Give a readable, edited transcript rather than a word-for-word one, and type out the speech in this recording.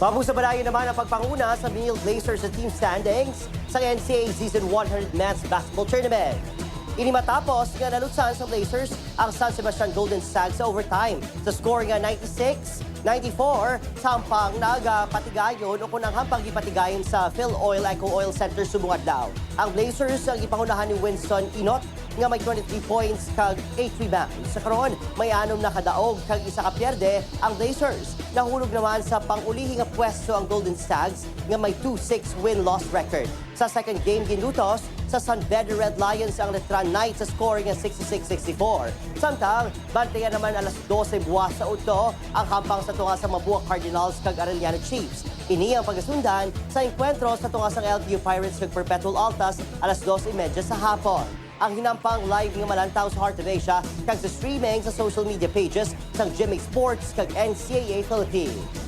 Mabug sa balayo naman ang pagpanguna sa Benilde Blazers sa team standings sa NCAA Season 100 Men's Basketball Tournament. Ini matapos nga nalutsan sa Blazers ang San Sebastian Golden Stags sa overtime sa score nga 96-94 sa hampang nagapatigayon o kung ang hampang gipatigayon sa Filoil EcoOil Centre subong adlaw. Ang Blazers ang gipangunahan ni Winston Ynot nga may 23 points kag 8 rebounds. Sa karon, may anom na kadaog kag isa ka pierde ang Blazers. Nahulog naman sa pangulihi nga pwesto ang Golden Stags nga may 2-6 win-loss record. Sa second game, ginlutos sa San Beda Red Lions ang Letran Knights sa scoring nga 66-64. Samtang, bantayan naman alas 12 buwas sa udto ang hampang sa tunga sa Mapua Cardinals kag Arellano Chiefs. Ini ang pagasundan sa enkwentro sa tunga sa LPU Pirates kag Perpetual Altas alas 2:30 sa hapon. Ang hinampang live nga malantaw sa Heart of Asia kag sa streaming sa social media pages sa GMA Sports kag NCAA Philippines.